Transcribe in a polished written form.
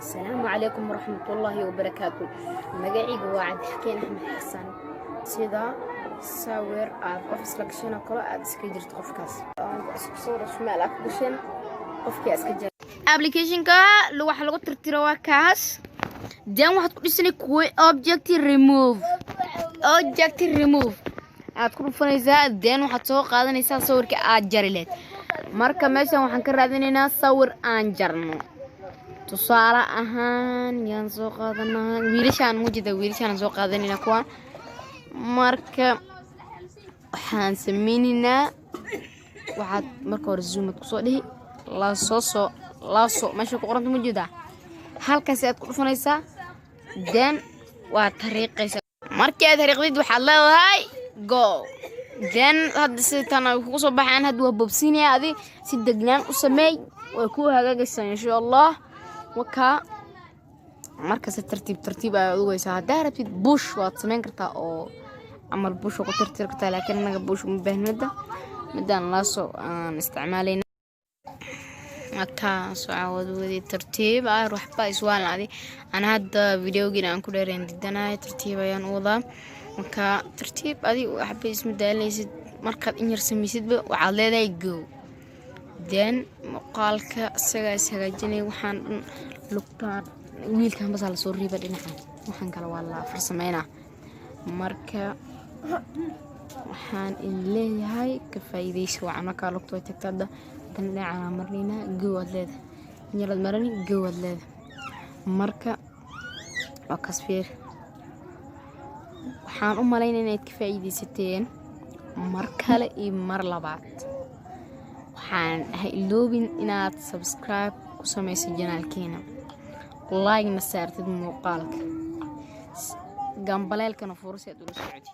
Asalaamu calaykum waraxmatullaahi wabarakaatu. Magacayga waa Cabdixakiin Axmed Xasan. Sida sawir aad qof isla gasheen oo kale aad iska jirto, qofkaas isku sawir meel aad ku gasheen, qofkii iska jira. Applicationka waxa lagu tirtiro waa kaas. Then waxaad ku dhisanay kuwa object remove. Object remove aad ku dhufanaysaa. Then waxaad soo qaadanaysaa sawirka aad jari leed. Marka meeshan waxaan ka raadinaynaa sawir aan jarno. Tusaale ahaan, yaan soo qaadanaa wiilashaan mujida, wiilashaan soo qaadanayna kuwaan. Marka waxaan sameynaynaa, waxaad marka hore zoomad kusoo dhihi lasoo soo lasso. Meesha ku qoranta mujida, halkaasi aad ku dhufanaysaa. Then waad tariiqaysaa. Markii aad tariiqdid, waxaad leedahay go. Then hadda sida tan ay kugu soo baxaan. Hadda waa bobsinaya. Adi si degnaan u sameey, way ku hagaagaysaa, insha Allah. Wakaa. Marka si tartiib tartiib ayaad ugeysaa. Haddaa rabtid, brush waad sameyn kartaa oo camal brush ku tirtiri kartaa, laakiin anaga brush uma baahnin. Midda midaan lasso aan isticmaalayna. Markaa soo caawad wadi tartiib ah, waxba iswaalin adi. Ana hadda videogiina aan ku dheereen didanahay, tartiib ayaan u wadaa. Marka tartiib adi, waxba isma daalinaysid. Markaad in yar samaysidba, waxaad leedahay go. Then muuqaalka isagaa is hagaajinaya. Waxaan dhan lugtaan wiilkan basaa lasoo riiba dhinacan, waxaan kale waa la farsameynaa. Marka waxaan in leeyahay ka faa'iidaysi wacan. Markaa lugta way tagta hadda. Haddana dhinacaan marnaynaa. Go aad leedahay, in yaraad marani, go aad leedahay. Marka waa kasfiir. Waxaan u malaynaya inaad ka faa'iidaysateen mar kale iyo mar labaad. Waxaan ha iloobin inaad subscribe ku samayso channelkeena, like-na saartid muuqaalka, gambaleelkana furo si aad ula socotid.